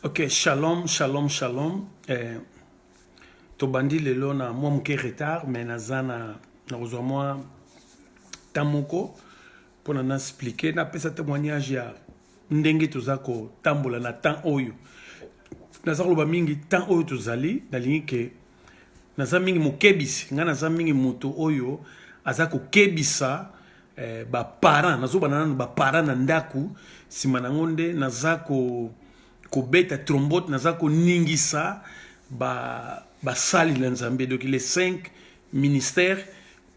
Ok, shalom, shalom, shalom. Eh, tobandi lelo na mwa moke retard, mais naza na nakozwa mwa temps moko mpona na expliquer, napesa témoignage ya ndenge toza kotambola na temps oyo. Naza koloba mingi temps oyo tozali, nalingi ke naza mingi mokebisi, ngai naza mingi moto oyo aza kokebisa eh, ba parents. Nazobanda nanu ba parents na ndako, nsima na yango nde naza ko kobeta trombote, naza koningisa basali ba na Nzambe, donc les cinq ministères.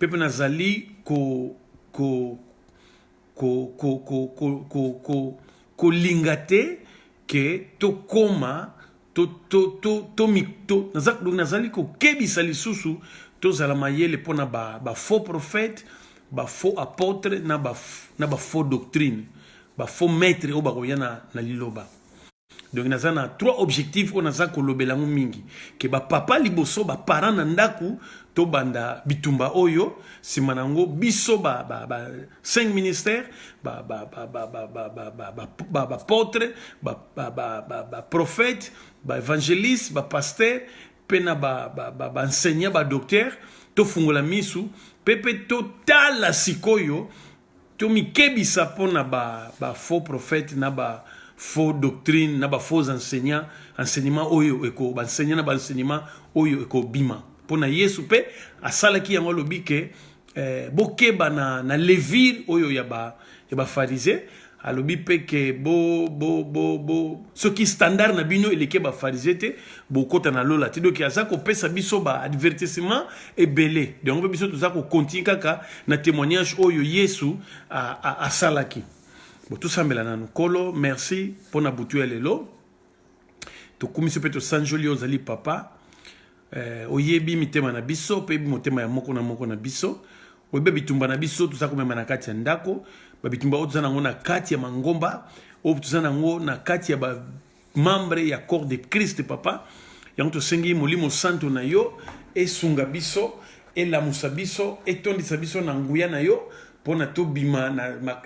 Mpe nazali ko ko ko ko ko ko ko ko kolinga te ke tokóma to to to to to naza, donc nazali kokebisa lisusu tozala mayele mpona ba faux prophète, ba faux apôtre na ba faux doctrine, ba faux maître oyo bakoya na liloba. Donc naza na trois objectifs oyo naza kolobela yango mingi, ke bapapa liboso, baparent na ndako, tobanda bitumba oyo. Nsima na yango biso ba cinq ministères, baapôtre, baprophète, baévangéliste, bapasteur mpe na baenseignant, badocteur, tofungola misu mpe totala sikoyo, tomikebisa mpona ba faux prophète na ba faux doctrine na ba faux enseignant, enseignement oyo eko baenseignant na baenseignement oyo ekobima. Mpona Yesu mpe asalaki yango, alobi ke bokeba na levure oyo ya bafarisée. Alobi mpe ke bo, bo, bo, bo, soki standard na bino eleki bafarisée te, bokota na lola te. Donc aza kopesa biso baavertissement ebele. Donc mpe biso toza kocontinue kaka na témoignage oyo Yesu asalaki. Bo tosambela nanu. Nkolo, merci mpona butu ya lelo. Tokumisi mpe tosanjoli oyo ozali papa. Oyebi mitema na biso mpe oyebi motema ya moko na moko na biso. Oyebi bitumba na biso toza komema na kati ya ndako, babitumba oyo toza nango na kati ya mangomba, oyo toza nango na kati ya bamembre ya corps de Christ. Papa, yango tosengi Molimo Santo na yo esunga biso, elamusa biso, etondisa biso na nguya na yo mpona tobima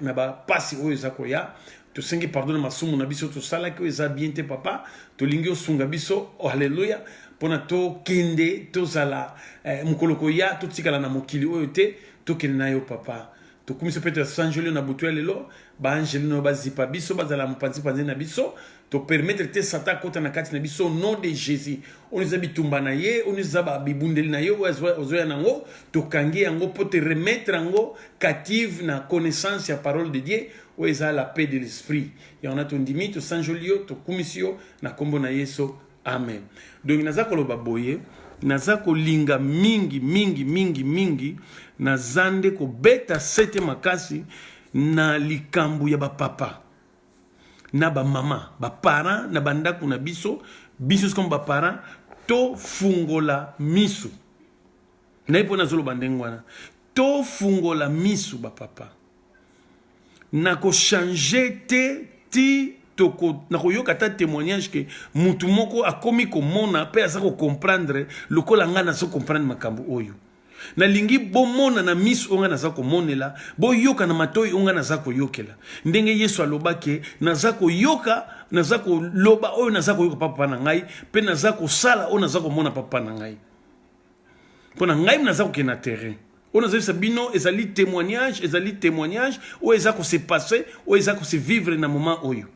na bapasi oyo eza koya. Tosengi pardon na masumu na biso tosalaki oyo eza bien te. Papa, tolingi osunga biso, oh, alleluya, mpona tokende tozala mokolo koya, totikala na mokili oyo te, tokende na yo. Papa, tokumisi mpe tosanjoli na butu ya lelo. Baangeli na yo bazipa biso, bazala mopanzi-panzi na biso. Topermettre te Satan akota na kati na biso, nom de Jésus. Oyo eza bitumba na ye, oyo eza bibundeli na ye oyo ozoya nango, tokangi yango mpo te remettre yango captive na connaissance ya parole de Dieu oyo eza la paix de l'esprit. Yango na tondimi, tosanjoli yo, tokumisi yo na nkombo na Yesu, amen. Donc naza koloba boye, naza kolinga mingi mingi mingi mingi, naza nde kobeta sete makasi na likambo ya bapapa na bamama, baparent na bandako na biso. Biso comme baparent, tofungola misu. Naye mpo nazoloba ndenge wana, tofungola misu bapapa. Nakochange te ti nakoyoka ata témoignage ke mutu moko akomi komona mpe aza kocomprendre lokola ngai nazo comprendre makambo oyo. Nalingi bomona na miso oyo ngai naza komonela, boyoka na matoi oyo ngai naza koyokela. Ndenge Yesu alobaki, naza koyoka, naza koloba oyo naza koyoka papa na ngai, mpe naza kosala oyo naza komona papa na ngai. Mpo na ngai naza kokende na terrain oyo nazalisa bino, ezali témoignage, ezali témoignage oyo eza kose passer, oyo eza kose vivre na moment oyo.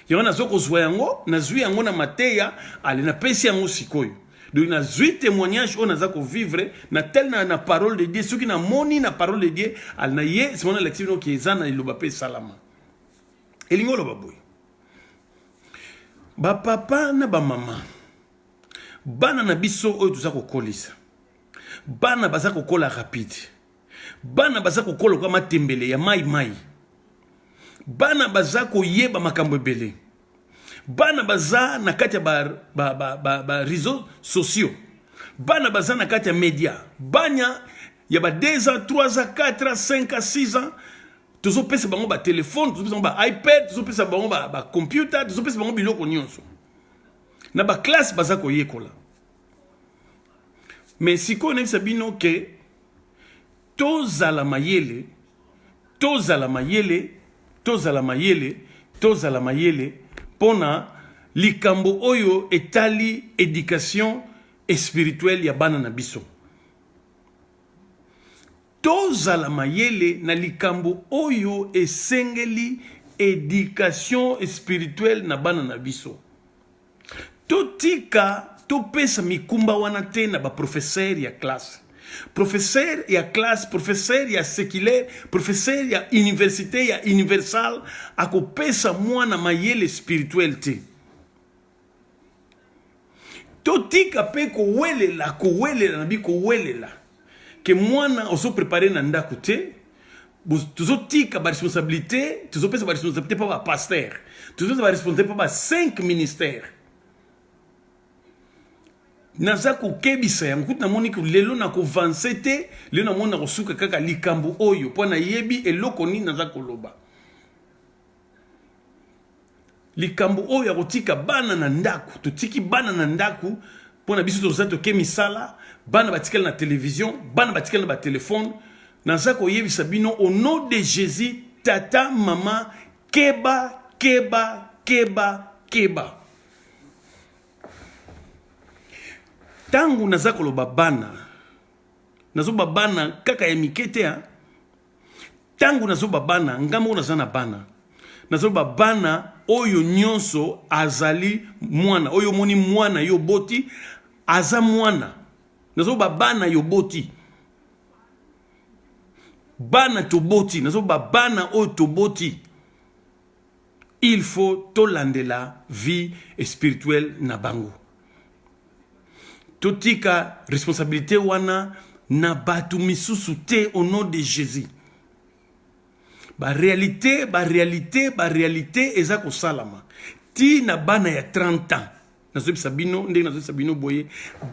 Yango naza kozwa yango, nazwi yango na mateya, ale napesi yango sikoyo. Donc nazwi témoignage oyo naza kovivre na tel na parole de Dieu. Soki namoni na parole de Dieu, ale na ye nsima nalakisi bino ke eza na liloba mpe esalama. Elingi oloba boye, bapapa na bamama, bana na biso oyo toza kokolisa, bana baza kokola rapide, bana baza kokola kwa matembele ya mai mai, bana baza koyeba makambo ebele, bana baza na kati ya ba réseaux sociaux, bana baza na kati ya média, bana ya ba 2 ans, 3 ans, 4 ans, 5 ans, 6 ans, tozopesa bango batelefone, tozopesa bango ba iPad, tozopesa bango bacomputer, tozopesa bango biloko nyonso na baklasse baza koyekola. Mais sikoyo nayebisa bino ke tozala mayele, tozala mayele, tozala mayele, tozala mayele mpona likambo oyo etali education espirituelle ya bana na biso. Tozala mayele na likambo oyo esengeli education spirituelle na bana na biso. Totika topesa mikumba wana te na ba professeur ya classe. Professeur ya classe, professeur ya seculaire, professeur ya universite ya universal akopesa mwana mayele spirituel te. Totika pe kowelela kowelela na bi kowelela ke mwana ozo prepare na ndako te tozotika ba responsabilité tozopesa ba responsabilité mpo ba pasteur tozopesa ba responsabilité mpo ba 5 ministère naza kokebisa yango kutu namoni lelo nakovanse te lelo namoni nakosuka kaka likambo oyo mpo nayebi eloko nini naza koloba Likambo oyo ya kotika bana na ndako, totiki bana na ndako mpo na biso toza toke misala, bana batikali na television, bana batikali na batelefone. Naza koyebisa bino au nom de Jesus, tata mama, keba keba keba keba. Ntango naza koloba bana, nazoba bana kaka ya mike te hein? Tango nazoba bana, nga moko naza na bana. Nazoba bana oyo nyonso azali mwana. Oyo omoni mwana yo oboti, aza mwana. Nazoba bana yo oboti. Bana toboti, nazoba bana oyo toboti. Il faut tolandela vie spirituelle na bango. Totika responsabilité wana na bato misusu te au nom de Jésus. Ba réalité, ba réalité, ba réalité eza kosalama. Ti na bana ya 30 ans. Nazoyebisa bino ndenge nazoyebisa bino boye,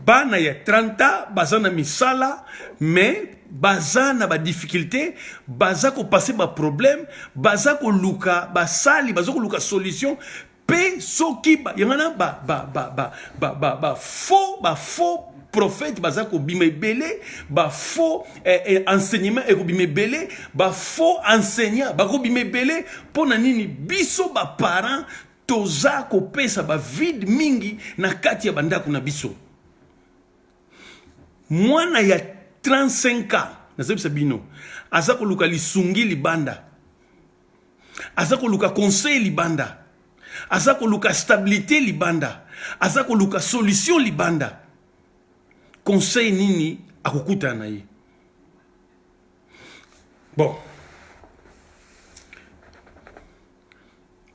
bana ya 30 ans baza na misala mais baza na ba difficulté, baza kopasser ba problème, baza koluka basali, baza koluka solution pe soki ba, yango wana ba, ba, ba, ba, ba, ba, ba faux, ba faux prophète baza kobima ebele, ba faux eh, eh, enseignement ekobima ebele, ba faux enseignant bakobima ebele. Mpo na nini biso ba parents toza kopesa ba vide mingi na kati ya bandako na biso? Mwana ya 35 ans nazobisa bino aza koluka lisungi libanda, aza koluka conseil libanda, aza koluka stabilité libanda, aza koluka solution libanda. Conseil nini akokutana na ye? Bon,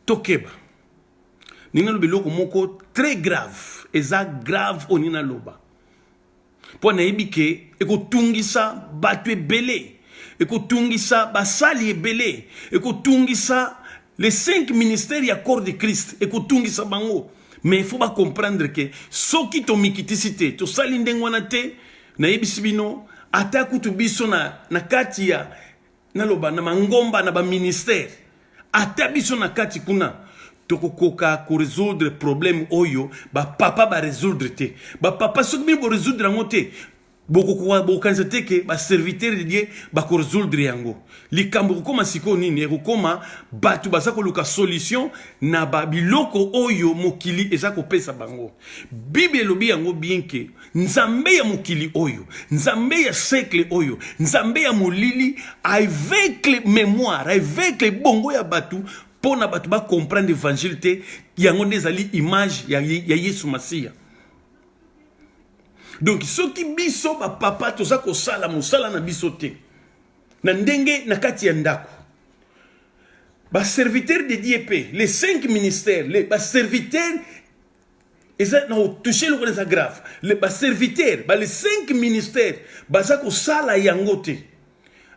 tokeba. Ningi naloba eloko moko très grave, eza grave oyo ningi naloba mpo nayebi ke ekotungisa bato ebele, ekotungisa basali ebele, ekotungisa les 5 ministères ya corps de Christ, ekotungisa bango. Mais il faut ba comprendre ke soki tomikitisi te, tosali ndenge wana te, nayebisi bino ata kutu biso na, na kati ya naloba na mangomba na ba ministère, ata biso na kati kuna tokokoka koresoudre problème oyo ba papa ba résoudre te. Ba papa soki bino bo résoudre yango te, bokokoka bokokanisa te ke ba serviteur de Dieu bakoresoudre yango. Likambo ekokoma sikoyo nini? Ekokoma bato baza koluka solution na ba biloko oyo mokili eza kopesa bango. Bible elobi yango bien ke Nzambe ya mokili oyo, Nzambe ya siècle oyo, Nzambe ya molili avec mémoire, avec bongo ya bato mpo na bato ba comprendre évangile te. Yango nde ezali image ya, ya Yesu Masiya. Donc soki biso ba papa toza kosala mosala na biso te na ndenge na kati ya ndako, ba serviteur de Dieu pe les 5 ministères, les ba serviteur eza na kotouche eloko eza grave, les ba serviteur ba les 5 ministères baza kosala yango te.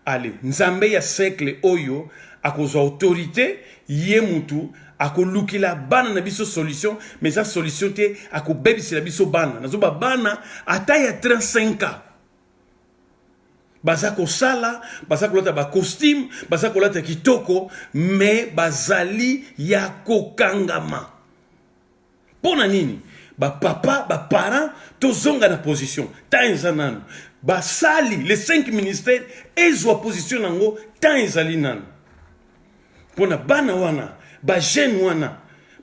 Ale Nzambe ya siècle oyo akozwa autorité, ye mutu akolukela bana na biso solution, mais eza solution te, akobebisela biso bana. Nazoba bana ata ya 35 ans baza kosala, baza kolata ba costume, baza kolata kitoko, mais bazali ya kokangama. Mpo na nini? Ba papa, ba parents tozonga na position. Temps eza nanu. Basali les 5 ministères ezwa position nango, temps ezali nanu. Mpo na bana wana, ba jeunes wana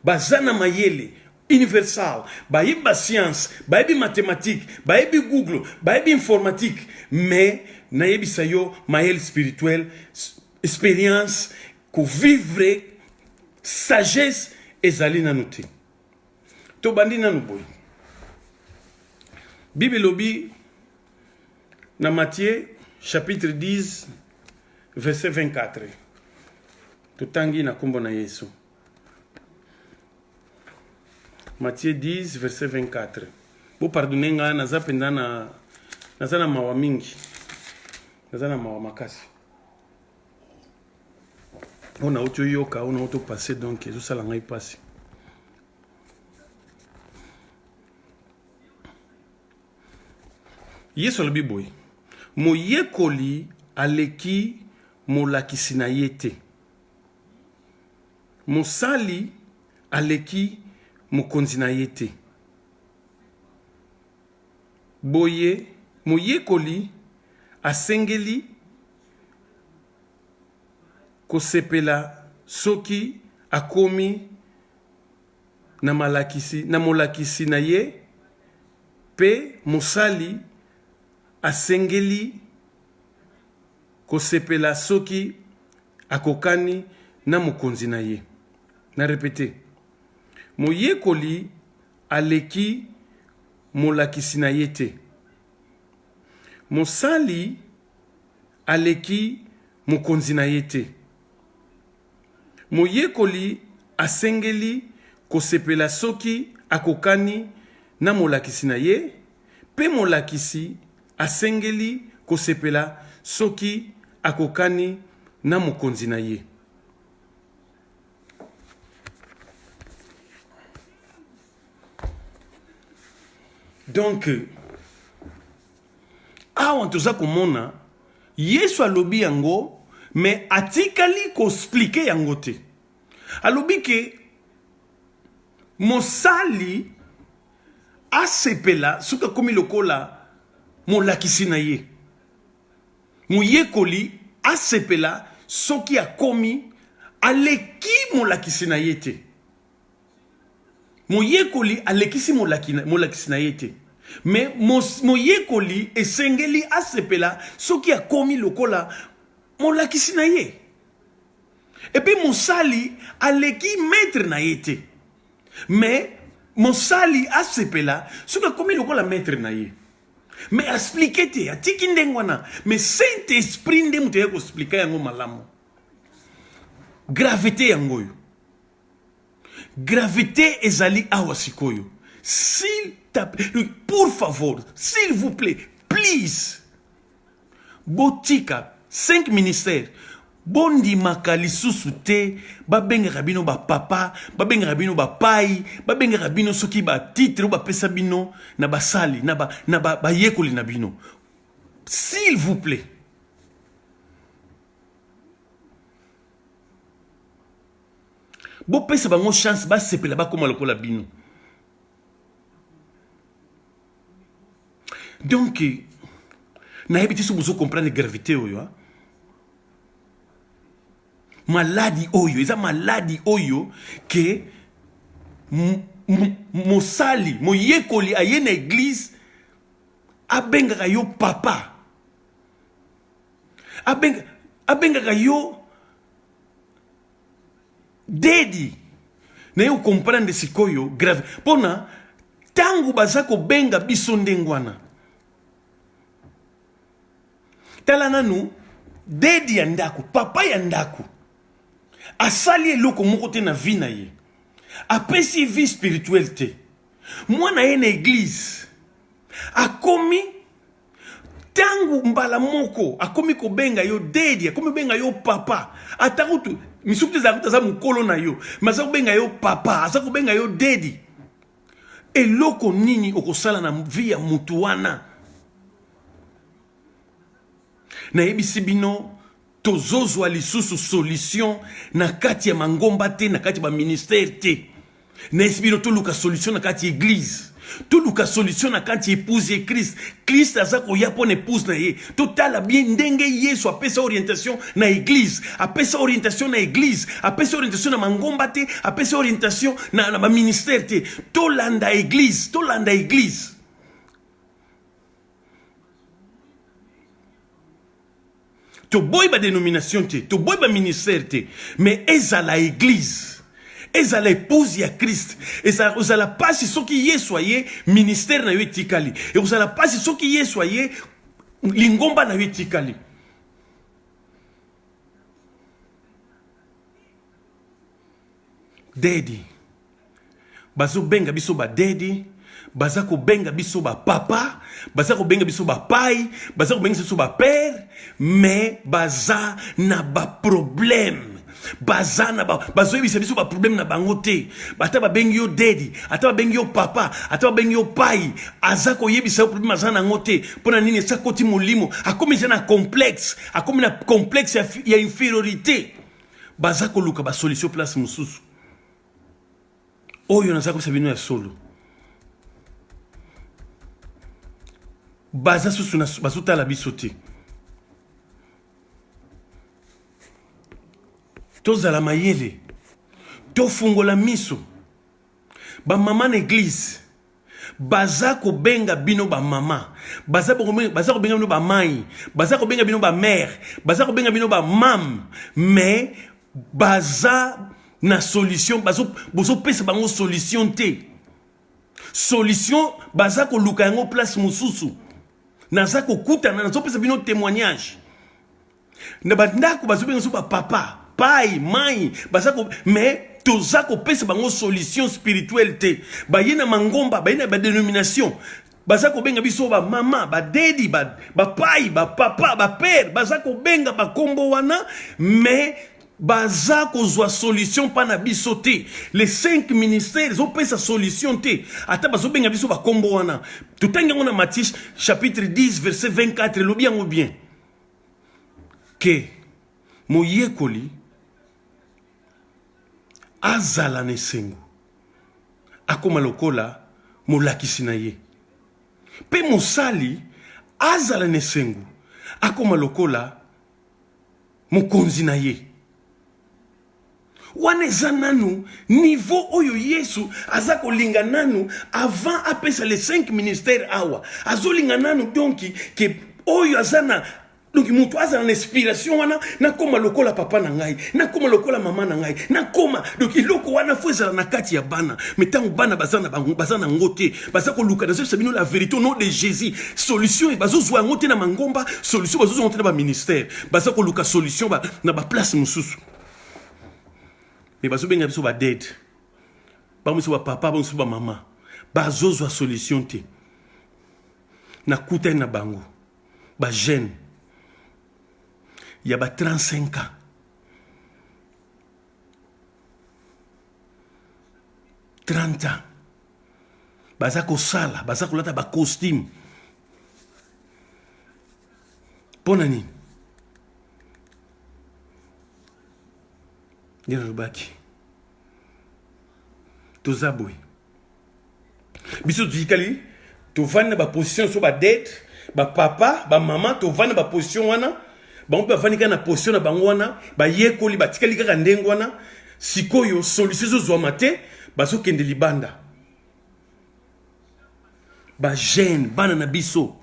baza na mayele. Universal, bayebi ba science, bayebi mathematique, bayebi Google, bayebi informatique, mais nayebisa yo mayele spirituel, experience, kovivre sagesse ezali nanu te. Tobandi nanu boye. Bible elobi na Matthieu chapitre 10 verset 24. Totangi na kombo na Yesu. Matthieu 10 verset 24. Bo pardonner nga naza penza na naza na mawa mingi. Naza na mawa makasi. Oyo nauti oyoka, oyo nauti opasse donc ezosala ngai mpasi. Yesu alobi boye, moyekoli aleki molakisi na ye te. Mosali aleki mokonzi na ye te. Boye, moyekoli asengeli kosepela soki akomi na malakisi, na molakisi na ye, mpe mosali asengeli kosepela soki akokani na mokonzi na ye. Na repete, moyekoli aleki molakisi na ye te. Mosali aleki mokonzi na ye te. Moyekoli asengeli kosepela soki akokani na molakisi na ye, mpe molakisi asengeli kosepela soki akokani na mokonzi na ye. Donc, awa toza komona Yesu alobi yango mais atikali ko expliquer yango te. Alobi ke mosali asepela soki akomi lokola molakisi na ye. Moyekoli asepela soki akomi aleki molakisi na ye te. Moyekoli alekisi molakisi na ye te. Mais moyekoli esengeli asepela soki akomi lokola molakisi na ye. Et puis mosali aleki maître na ye te. Mais mosali asepela soki akomi lokola maître na ye. Mais explique te, atiki ndenge wana. Mais Saint-Esprit nde moto aye koexplike yango malamu. Gravité yango oyo. Gravité ezali awa sikoyo. S'il pour favor, s'il vous plaît, please. Botika 5 ministères bondimaka lisusu te babengaka bino bapapa babengaka bino bapai babengaka bino soki batitre oyo bapesa bino na basali na bayekoli na bino s'il vous plaît Bopesa bango chance basepela bakoma lokola bino. Donc nayebi te soki bozo comprendre gravité oyo hein? Maladi oyo eza maladi oyo ke mosali moyekoli aye na eglise abengaka yo papa abengaka yo Daddy naye comprendre sikoyo grave pona tango baza kobenga biso ndenge wana tala nanu daddy ya ndako papa ya ndako asali eloko moko te na vie na ye apesi vie spirituelle te mwana ye na eglise akomi Tango mbala moko akomi kobenga yo daddy, akomi kobenga yo papa, ata kutu misusu ezala kutu aza mokolo na yo, mais aza kobenga yo papa, aza kobenga yo daddy. Eloko nini okosala na vie ya mutu wana? Nayebisi bino tozozwa lisusu solution na kati ya mangomba te, na kati ya ba ministère te. Nayebisi bino toluka solution na kati ya eglise. Toluka solution na kati ya épouse ye Christ. Christ aza koya mpo na épouse na ye. Totala bien ndenge Yesu apesa orientation na église, apesa orientation na église, apesa orientation na mangomba te, apesa orientation na, na ba ministère te. Tolanda église, tolanda église. Toboyi ba denomination te, toboyi ba ministère te, mais ezala église, ezala épouse ya Christ. Ezala kozala pasi soki Yesu aye ministère na yo etikali, ekozala pasi soki Yesu aye lingomba na yo etikali. Daddy, bazobenga biso ba daddy, baza kobenga biso ba papa, baza kobenga biso ba pai, baza kobenga biso ba père, mais baza na ba problème, baza na ba, bazoyebisa biso ba problème na bango te. Ata babengi yo daddy, ata babengi yo papa, ata babengi yo pai, aza koyebisa yo problème aza nango te. Mpo na nini? Esi akoti molimo, akomi deja na complexe, akomi na complexe ya, ya infériorité. Baza koluka ba solution place mosusu. Oyo naza kopesa bino ya solo, baza susu bazotala biso te. Tozala mayele, tofungola miso. Bamama na eglise baza kobenga bino bamama, baza kobenga bino bamai, baza kobenga bino bamare, baza kobenga bino bamame, mais baza na solution, bozopesa bango solution te. Solution baza koluka yango place mosusu. Naza kokutana, nazopesa bino témoignage na bandako, bazobenga biso bapapa, pai, mai, baza ko, mais toza kopesa bango solution spirituelle te. Baye na mangomba, baye na badenomination, baza kobenga biso bamama, badedi, bapai, bapapa, bapere, baza kobenga bakombo wana, mais baza kozwa solution mpa na biso te. Les 5 ministères ezopesa solution te, ata bazobenga biso bakombo wana. Totangi yango na Matthieu chapitre 10 verset 24, elobi yango bien ke moyekoli azala na esengo, akoma lokola molakisi na ye, mpe mosali azala na esengo, akoma lokola mokonzi na ye. Wana eza nanu niveau oyo Yesu aza kolinga nanu avant apesa les 5 ministères awa. Azolinga nanu donc ke oyo aza na, donc moto azala na inspiration wana, nakoma lokola papa na ngai, nakoma lokola mama na ngai, nakoma. Donc eloko wana fo ezala na kati ya bana. Mais ntango bana baza na bango, baza na ngo te, baza koluka. Nazopesa bino la vérité au nom de Jésus, solution bazozwa yango te na mangomba, solution bazozwa yango te na baministère, baza koluka solution na baplace mosusu. Mais bazobenga biso baded, bango biso bapapa, bango biso bamama, bazozwa solution te. Nakutani na bango bajeune ya ba 35 ans, 30 ans, baza kosala, baza kolata bacostume. Mpo na nini? Nde nalobaki, toza boye, biso totikali tovandi na baposition so badete, bapapa, bamama, tovandi na baposition wana, bango mpe bavandi kaka na position na bango wana, bayekoli batikali kaka ndenge wana. Sikoyo solution ezozwama te, bazokende libanda. Bajeune, bana na biso,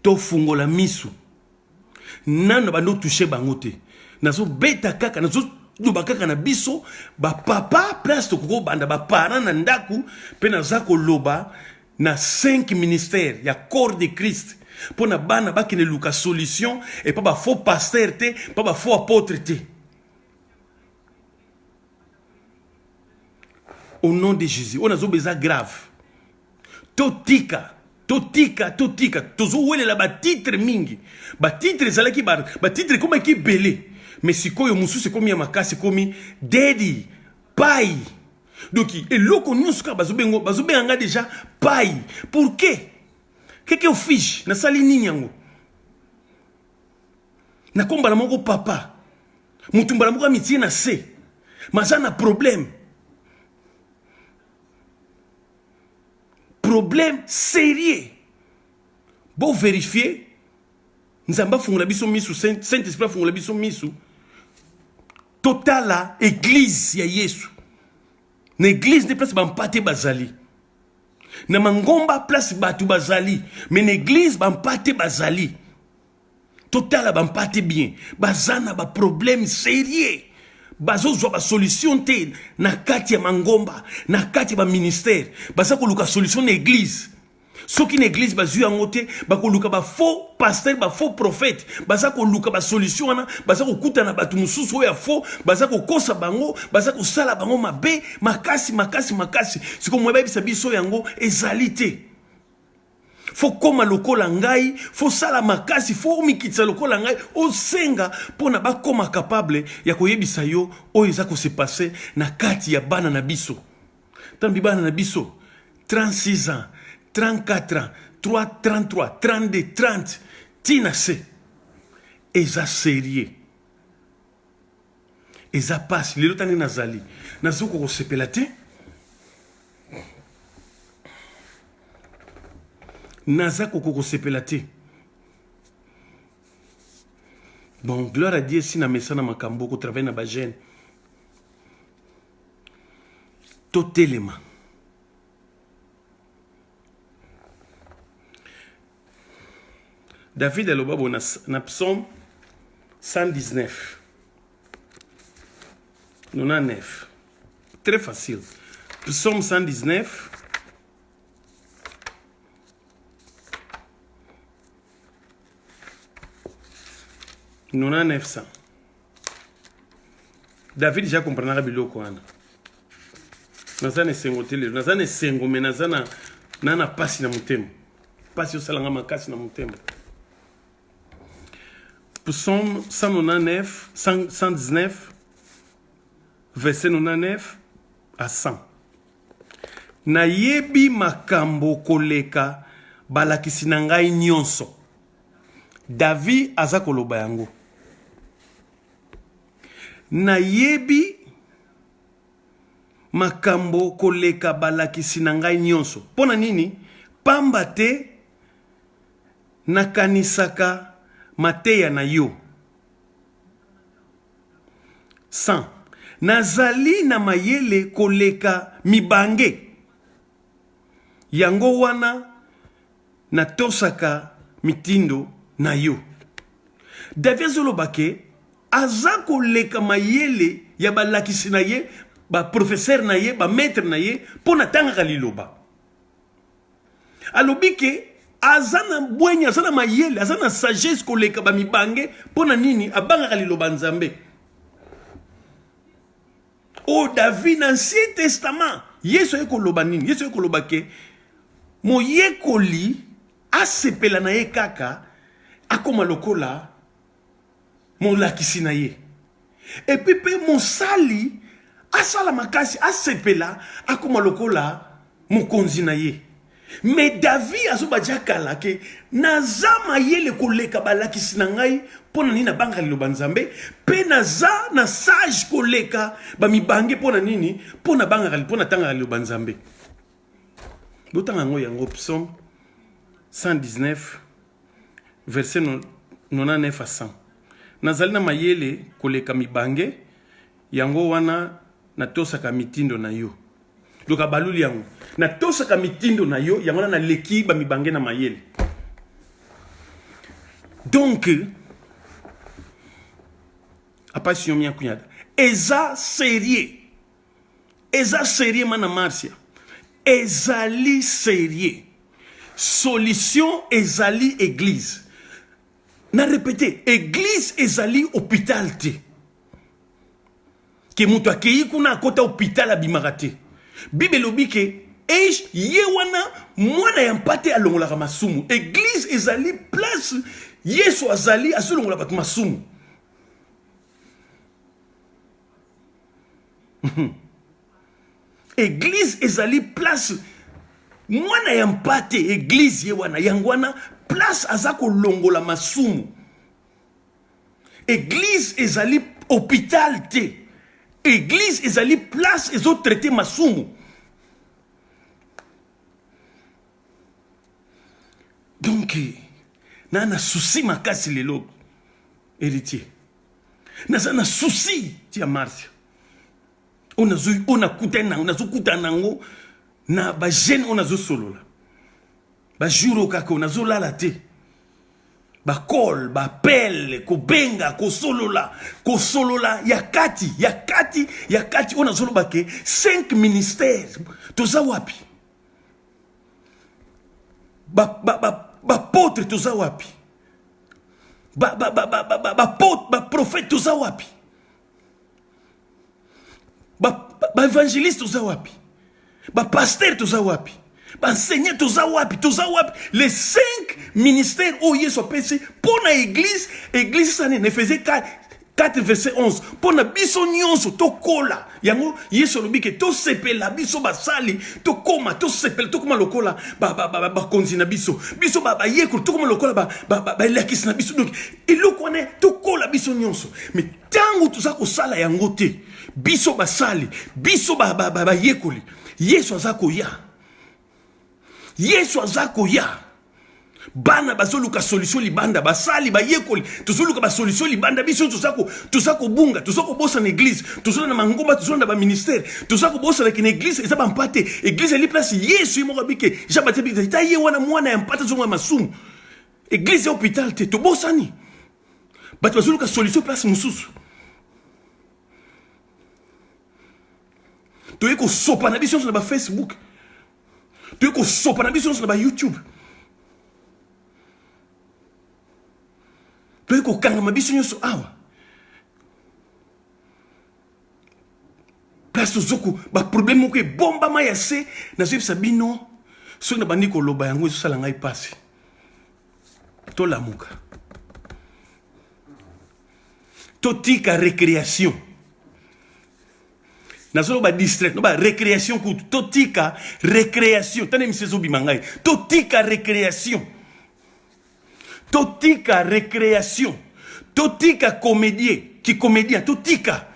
tofungola miso. Nano bando touche bango te, nazobeta kaka, nazoloba kaka na biso bapapa, place tokoki kobanda, baparent na ndako. Mpe naza koloba na 5 ministère ya corps de Christ, mpo na bana bakende luka solution epa bafaux pasteur te, mpa bafaux apôtre te. Au nom de Jésus, oyo nazoba eza grave. Totika, totika, totika. Tozowelela batitre mingi, batitre ezalaki, batitre ekomaki ebele, mais sikoyo mosusu ekomi ya makasi, ekomi daddy, pai. Donc eloko nyonso kaka bazobenga, bazobenga nga déjà pai. Pour que keke offiche nasali nini yango, nakombala moko papa, motu mbala moko amitie na se, maza na problème. Problème sérieux. Bo vérifier Nzambe afungola biso misu, Saint-Esprit afungola biso misu. Totala église ya Yesu. Na église nde place bampate bazali. Na mangomba place bato bazali, mais na église bampate bazali. Totala bampate bien, baza na ba problème sérieux. Bazozwa ba solution te na kati ya mangomba, na kati ya ba ministère. Baza koluka solution na église. Soki na église bazwi yango te, bakoluka ba faux pasteur, ba faux prophète. Baza koluka ba solution wana, baza kokutana bato mosusu oyo ya faux, baza kokosa bango, baza kosala bango mabe makasi makasi makasi. Sikoyo moye bayebisa biso yango ezali te. Fo koma lokola ngai, fo sala makasi, fo omikitisa lokola ngai, osenga mpo na bakoma capable ya koyebisa yo oyo eza ko se passer na kati ya bana na biso. Tambi bana na biso 36 ans, 34 ans, 3, 33, 32, 30 tina se eza sérieux. Eza pasi lelo tani nazali nazokoka kosepela te. Naza koko kosepela te. Bon, gloire à Dieu si na mesana makambo ko travailler na ba jeune. Totelema. David aloba bo na, na psaume 119 99 très facile psaume 119 99 David ja comprenaka biloko wana. Naza na esengo te lelo, naza na esengo me naza na na na pasi na motema. Pasi osala nga makasi na motema. Psaume 199 119 verset 99 à 100. Nayebi makambo koleka balakisi na ngai nyonso. David aza koloba yango. Nayebi makambo koleka balakisi na ngai nyonso. Mpo na nini? Pamba te nakanisaka mateya na yo. 100. Nazali na mayele koleka mibange. Yango wana natosaka mitindo na yo. David azoloba ke aza koleka mayele ya balakisi na ye, ba professeur na ye, ba maître na ye, mpo na tangaka liloba. Alobi ke aza na bwenya, aza na mayele, aza na sagesse koleka ba mibange, mpo na nini? Abangaka liloba Nzambe. Oh David na Ancien Testament, Yesu aye koloba nini? Yesu aye koloba ke moyekoli asepela na ye kaka akoma lokola molakisi na ye. Et puis pe mosali asala makasi asepela akoma lokola mokonzi na ye. Mais David azoba ja kala ke naza mayele koleka balakisi na ngai mpo na nini nabangaka liloba Nzambe, mpe naza na sage koleka bamibange mpo na nini, mpo nabangaka, mpo natangaka liloba Nzambe. Botanga yango yango psaume 119 verset 99 à 100. Nazali na mayele koleka mibange, yango wana natosaka mitindo na yo. Donc abaluli yango. Natosaka mitindo na yo, yango wana naleki ba mibange na mayele. Donc apasi yo miakunyada. Eza sérieux. Eza sérieux mana Marcia. Ezali sérieux. Solution ezali église. Na répéter, église ezali hôpital te. Ke moto akei kuna akota hôpital abimaka te. Bible elobi ke age ye wana mwana ya mpate alongolaka masumu. Église ezali place Yesu azali azolongola bato masumu. Église ezali place mwana ya mpate, église ye wana yango wana place aza kolongola masumu. Église ezali hôpital te. Église ezali place ezo traiter masumu. Donc na na souci makasi lelo héritier. Naza na souci tia Marcia. Oyo nazo oyo nakutani nango nazokutana nango na ba jeune oyo nazosolola. Ba jour oyo kaka oyo nazolala te. Ba call, ba appel, kobenga, kosolola, kosolola ya kati, ya kati, ya kati oyo nazoloba ke 5 ministères toza wapi? Ba ba ba ba potre toza wapi? Ba ba ba ba ba ba ba pot, ba prophète toza wapi? Ba ba évangéliste toza wapi? Ba pasteur toza wapi? Ba enseignant toza wapi? Toza wapi? Les 5 ministères oyo Yesu apesi mpo na église, église esani na Ephésiens 4 4 verset 11 mpo na biso nyonso tokola. Yango Yesu alobi ke tosepela biso basali, tokoma tosepela, tokoma lokola bakonzi na biso, biso bayekoli tokoma lokola balakisi na biso. Donc eloko wana tokola biso nyonso. Mais ntango toza kosala yango te, biso basali, biso bayekoli, Yesu aza koya. Yesu aza koya. Bana bazoluka solution libanda, basali bayekoli tozoluka ba solution libanda, biso toza kobunga, toza kobosana église, toza na mangomba, toza na ba ministère, toza kobosana ke na église eza ba mpate. Église eli place Yesu ye moko abike, Jean Baptiste abike, ta ye wana mwana ya mpate azonga masumu. Église ya hôpital te, tobosani. Bato bazoluka solution place mosusu. Toye kosopa na biso nyonso na ba Facebook, toye kosopa na biso nyonso na ba YouTube, toye kokangama biso nyonso awa place tozoko ba problème moko ebombama ya se. Nazoyebisa bino, soki nabandi koloba yango ezosala ngai mpasi. Tolamuka, totika récréation. Nazoloba distract, ba récréation kutu, totika récréation. Tana émission ezobima ngai, totika récréation, totika récréation, totika comédien ki comédien, totika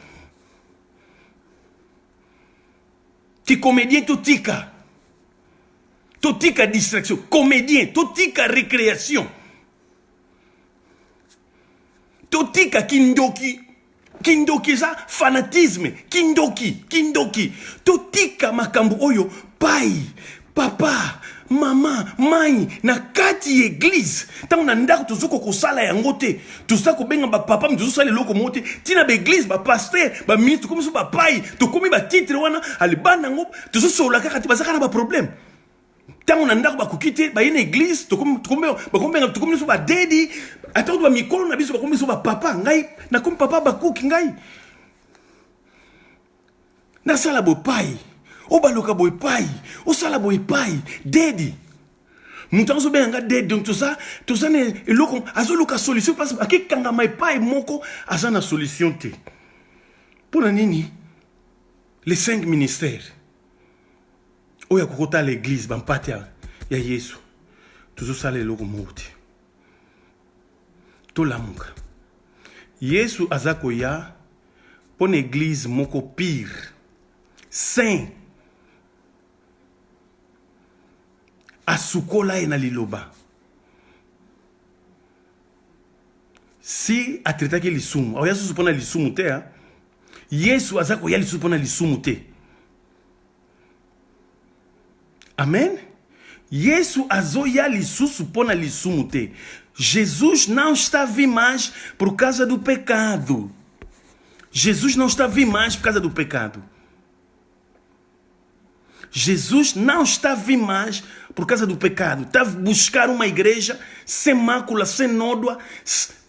ki comédien, totika, totika distraction, comédien, totika récréation, totika kindoki. Kindoki eza fanatisme, kindoki, kindoki. Totika makambo oyo pai, papa, mama, mai na kati ya église. Ntango na ndako tozokoka kosala yango te, toza kobenga bapapa, me tozosala eloko moko te. Ntina ba église, ba pasteur, ba ministre, tokomi so bapai, tokomi ba titre wana alibana yango, tozosolola kaka te, baza kaka na ba problème. Ntango na ndako bakoki te, baye na église, bakobenga, tokomi biso badedi, ata kutu bamikolo na biso bakomi biso bapapa. Ngai nakomi papa bakuki, ngai nasala bopai, obaloka boepai, osala boepai dedi. Moto azobenga nga dedi. Donc toza na eloko, azoluka solution parce akekangama epai moko, aza na solution te. Mpo na nini? Les 5 ministères oyo akokotala église, bampate ya Yesu, tozosala eloko moko te. Tolamuka, Yesu aza koya mpo na église moko pire, saint, asukola ye na liloba. Si atraitaki lisumu, akoya susu mpo na lisumu te. Yesu aza koya lisusu mpo na lisumu te. Amen. Yesu azoya lisusu mpo na lisumu te. Jesus não está vir mais por causa do pecado. Jesus não está vir mais por causa do pecado. Jesus não está vir mais por causa do pecado. Está a buscar uma igreja sem mácula, sem nódoa,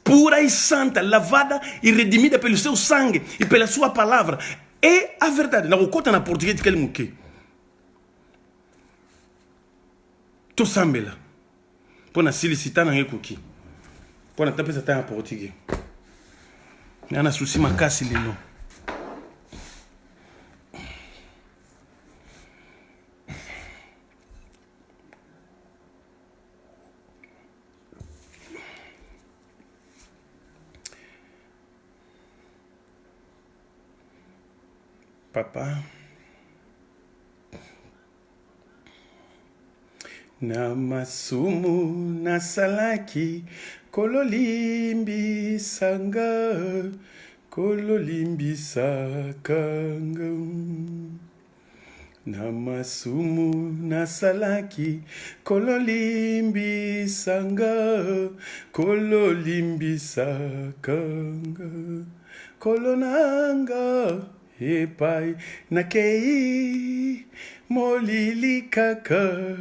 pura e santa, lavada e redimida pelo seu sangue e pela sua palavra. É a verdade. Nakokota na portugais tikali moke. Tosambela mpo na silisi ta nanga ekoki mpo na tapesa ta ya portugais. Nga na susi makasi lelo. Papa, Na masumu nasalaki, Nkolo limbisa nga, Nkolo limbisaka nga. Na masumu nasalaki, Nkolo limbisa nga, Nkolo limbisaka nga. Nkolo na nga. Epai nakei molili kaka,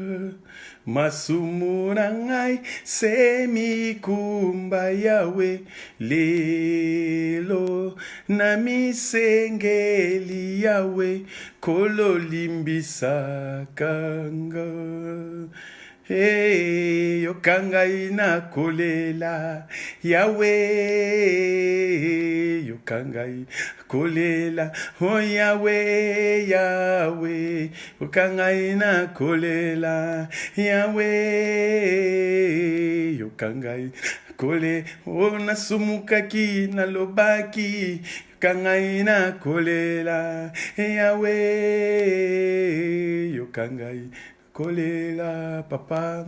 masumu na ngai se mikumba Yawe, lelo namisengeli Yawe, Nkolo limbisaka nga. Hey, yoka ngai na kolela Yawe, yoka ngai kolela oh Yawe, Yawe, yoka ngai na kolela Yawe, yoka ngai kole oh nasumukaki nalobaki yoka ngai na kolela Yawe, yoka ngai Kolela papa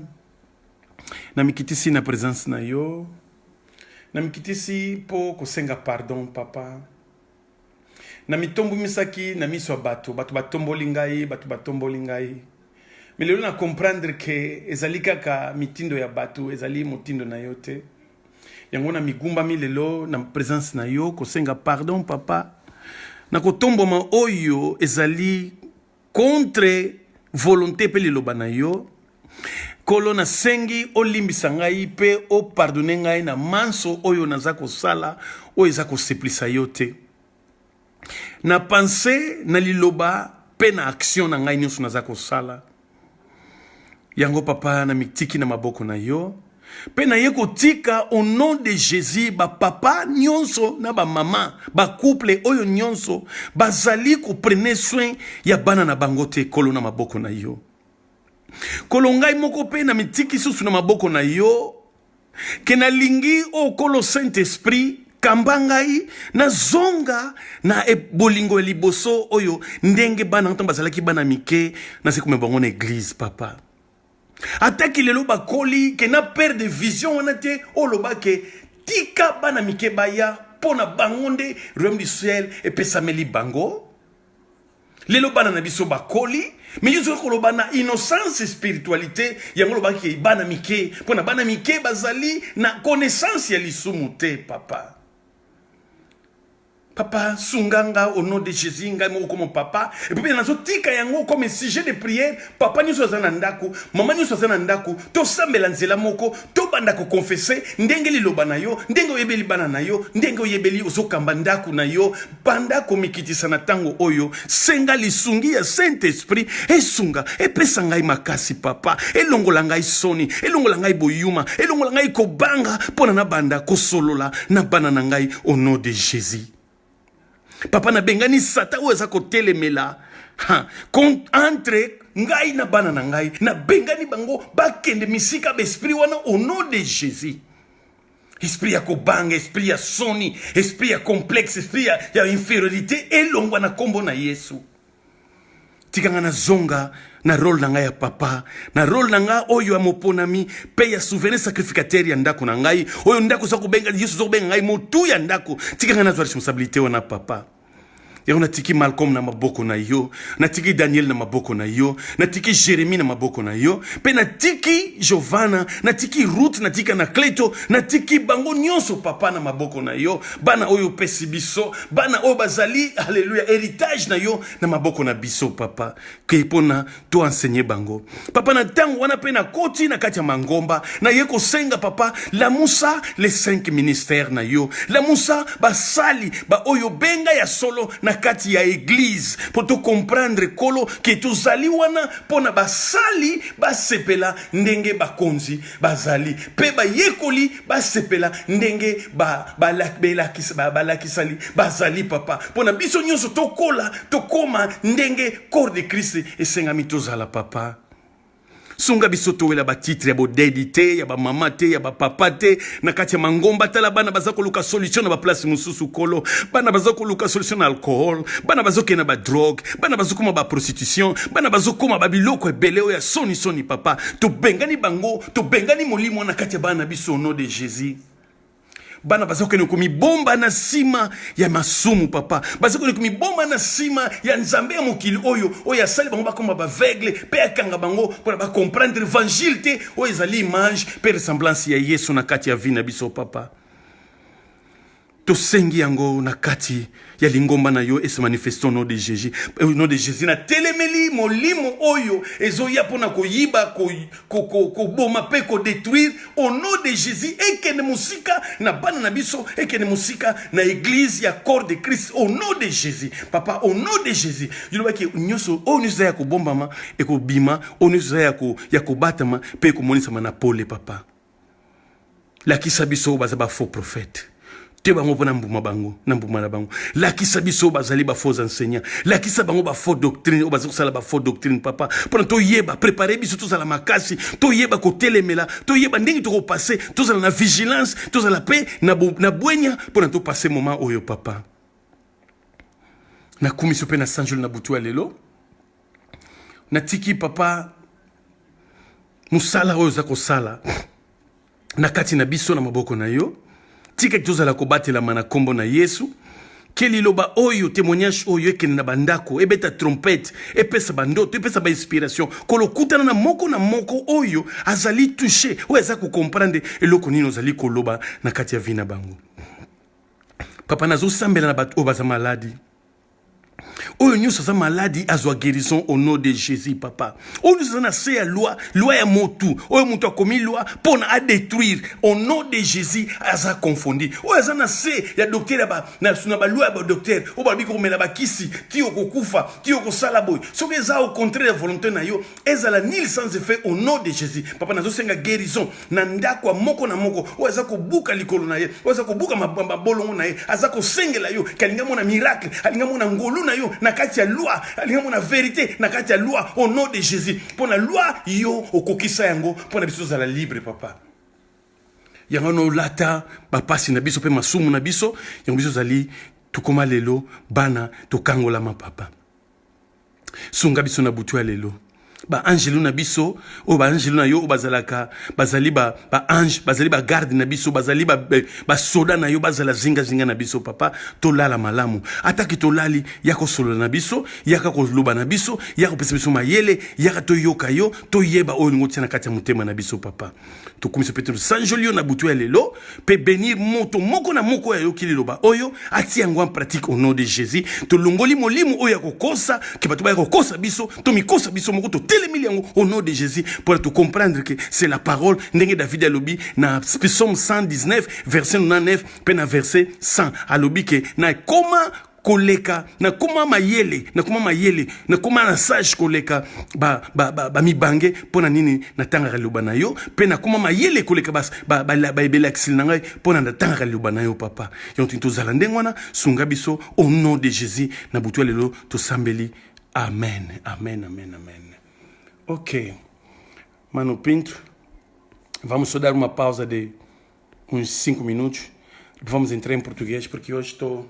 na mikitisi na presence na yo na mikitisi mpo kosenga pardon papa na mitombumisaki na miso ya bato bato batomboli ngai bato batomboli ngai me lelo na comprendre ke ezali kaka mitindo ya bato ezali motindo na yo te yango na migumbami lelo na presence na yo kosenga pardon papa na kotombwama oyo ezali contre volonte mpe liloba na yo Nkolo, nasengi olimbisa ngai mpe opardone ngai na manso oyo naza kosala oyo eza kosepelisa yo te na pense na liloba mpe na action na ngai nyonso naza kosala yango papa na mitiki na maboko na yo mpe naye kotika au nom de Jésus bapapa nyonso na bamama bacouple oyo nyonso bazali koprene soin ya bana na bango te kolo na maboko na yo kolo ngai moko mpe na mitiki susu na maboko na yo ke nalingi o kolo saint esprit kamba ngai nazonga na e, bolingo ya liboso oyo ndenge bana ntango bazalaki bana mike nasi komema bango na eglize papa ataki lelo bakoli ke na perte de vision wana te oloba ke tika bana mike baya mpo na bango nde royaume du ciel epesameli bango lelo bana na biso bakoli me yo ozoki koloba na innocence spiritualité yango olobaki bana mike mpo na bana mike bazali na connaissance ya lisumu te papa papa sunga nga au nom de jésus ngai moko comme papa epuis mpe nazotika yango comme sujet de prière papa nyonso aza na ndako mama nyonso aza na ndako tosambela nzela moko tobanda kokonfese ndenge liloba na yo ndenge oyebeli bana na yo ndenge oyebeli ozokamba ndako na yo banda komikitisa na ntango oyo senga lisungi ya saint esprit esunga epesa ngai makasi papa elongola ngai soni elongola ngai boyuma elongola ngai kobanga mpo na nabanda kosolola na bana na ngai au nom de jésus papa nabengani satan oyo aza kotelemela ha, entre ngai na bana na ngai nabengani bango bakende misika baesprit wana au nom de jésus esprit ya kobanga esprit ya soni esprit ya complexe esprit ya, ya inferiorité elongwa na nkombo na yesu tika ngai nazonga na role na ngai ya papa na role na ngai oyo ya moponami mpe ya souverain sacrificateur ya ndako na ngai oyo ndako oza kobenga yesu oza kobenga ngai motu ya ndako tika ngai nazwa responsabilité wana papa yango natiki malcolm na maboko na yo natiki daniel na maboko na yo natiki jeremi na maboko na yo mpe natiki jovana natiki ruth natiki anacleto natiki bango nyonso papa na maboko na yo bana oyo opesi biso bana oyo bazali aleluya heritage na yo na maboko na biso papa ke mpona to enseigner bango papa na ntango wana mpe nakoti na kati ya mangomba naye kosenga papa lamusa les cinq ministères na yo lamusa basali baoyo benga ya solo na kati ya eglize mpo tocomprendre kolo ke tozali wana mpo na basali basepela ndenge bakonzi bazali mpe bayekoli basepela ndenge balakisali bazali papa mpo na biso nyonso tokola tokoma ndenge corps de Christ esengami tozala papa. Sunga biso towela batitre ya bodedi te, ya bamama te, ya bapapa te na kati ya mangomba. Tala bana baza koluka solution na baplace mosusu, Kolo. Bana baza koluka solution na alcool, bana bazokende na badrogue, bana bazokoma baprostitution, bana bazokoma babiloko ebele oyo ya sonisoni. Papa, tobengani bango, tobengani molimo na kati ya bana na biso au nom de Jésus. Bana baza kokende komibomba na nsima ya masumu, papa. Baza kokende komibomba na nsima ya nzambe ya mokili oyo, oyo asali bango bakoma baaveugle mpe akanga bango mpona bacomprendre évangile te, oyo ezali image mpe ressemblance ya Yesu na kati ya vie na biso. Papa, tosengi yango na kati ya lingomba na yo ese manifeste au nom de Jésus, au nom de Jésus. Natelemeli molimo oyo ezoya mpona koyiba, koboma mpe kodétruire. Au nom de Jésus, ekende mosika na bana na biso, ekende mosika na église ya corps de Christ, au nom de Jésus. Papa, au nom de Jésus, yolobaki nyonso oyo nyonso eza ya kobombama ekobima, oyo nyonso eza ya kobatama mpe ekomonisama na pole. Papa, lakisa biso oyo baza bafaux prophète te, bango mpo na mbuma bango, na mbuma na bango. Lakisa biso oyo bazali bafaux enseignant, lakisa bango bafaux doctrine oyo baza kosala bafaux doctrine, papa, mpona toyeba prépare biso, tozala makasi, toyeba kotelemela, toyeba ndenge tokopase, tozala na vigilance, tozala mpe na bwenya mpona topase moment oyo. Papa, nakumisi mpe na sanjoli na butu ya lelo. Natiki, papa, mosala oyo oza kosala na kati na biso na maboko na yo. Tika tozala kobatelama na nkombo na Yesu. Ke liloba oyo, témoignage oyo ekende na bandako, ebeta trompette, epesa bandoto, epesa bainspiration, kolokutana na moko na moko oyo azali touché, oyo aza kocomprendre eloko nini ozali koloba na kati ya vie na bango. Papa, nazosambela na bato oyo baza maladi. Oyo nyonso aza maladi azwa guérison au nom de Jésus. Papa, oyo nyonso aza na se ya loi, loi ya motu oyo moto akomi loi mpo na adétruire, au nom de Jésus, aza confondi. Oyo aza na se ya docteur, na baloi ya badocteur oyo balobi komela bakisi ti okokufa, ti okosala boye, soki eza au contraire ya volonté na yo, ezala nul, sans effet, au nom de Jésus. Papa, nazosenga guérison na ndako ya moko na moko oyo aza kobuka likolo na ye, oyo aza kobuka mabolongo na ye, aza kosengela yo ke alinga mona miracle, alinga mona ngolu na yo na kati ya loi, alinga mona vérité na kati ya loi, au nom de Jésus. Mpo na loi yo okokisa yango mpo na biso tozala libre. Papa, yango wana olata bapasi na biso mpe masumu na biso, yango biso ozali tokóma lelo bana tokangolama. Papa, sunga biso na butu ya lelo. Baangelu na biso oyo, baangelu na yo oyo bazalaka, bazali baange, bazali bagarde na biso, bazali basoda na yo, bazala zingazinga na biso. Papa, tolala malamu. Ataki tolali, ya kosolola na biso, yaka koloba na biso, ya kopesa biso mayele, yaka toyoka yo, toyeba oyo olingi otia na kati ya motema na biso. Papa, tokumisa mpe tosanjoli yo na butu ya lelo mpe bénir moto moko na moko oyo ayoki liloba oyo, atia yango en pratique, au nom de Jésus. Tolongoli molimo oyo ya kokosa, ke bato baya kokosa biso, tomikosa biso moko, totelemeli yango au nom de Jésus, pour tocomprendre que c'est la parole, ndenge David alobi na Psaume 119 verset 99 mpe na verset 100, alobi ke nakoma koleka, nakoma mayele, nakoma mayele, nakoma na sage koleka bamibange. Ba, ba, mpo na nini? Natangaka liloba na yo. Mpe nakoma mayele koleka baebelakisili na ngai, mpo na natangaka liloba na yo. Papa, yango tini tozala ndenge wana. Sunga biso au nom de Jésus. Na butu ya lelo tosambeli, amen, amen, amen, amen. Ok, mano Pinto, vamos só dar uma pausa de uns 5 minutos. Vamos entrar em português, porque hoje estou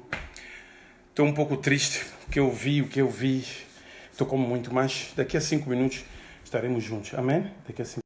um pouco triste. O que eu vi, o que eu vi, estou como muito mais. Daqui a 5 minutos estaremos juntos. Amém? Daqui a 5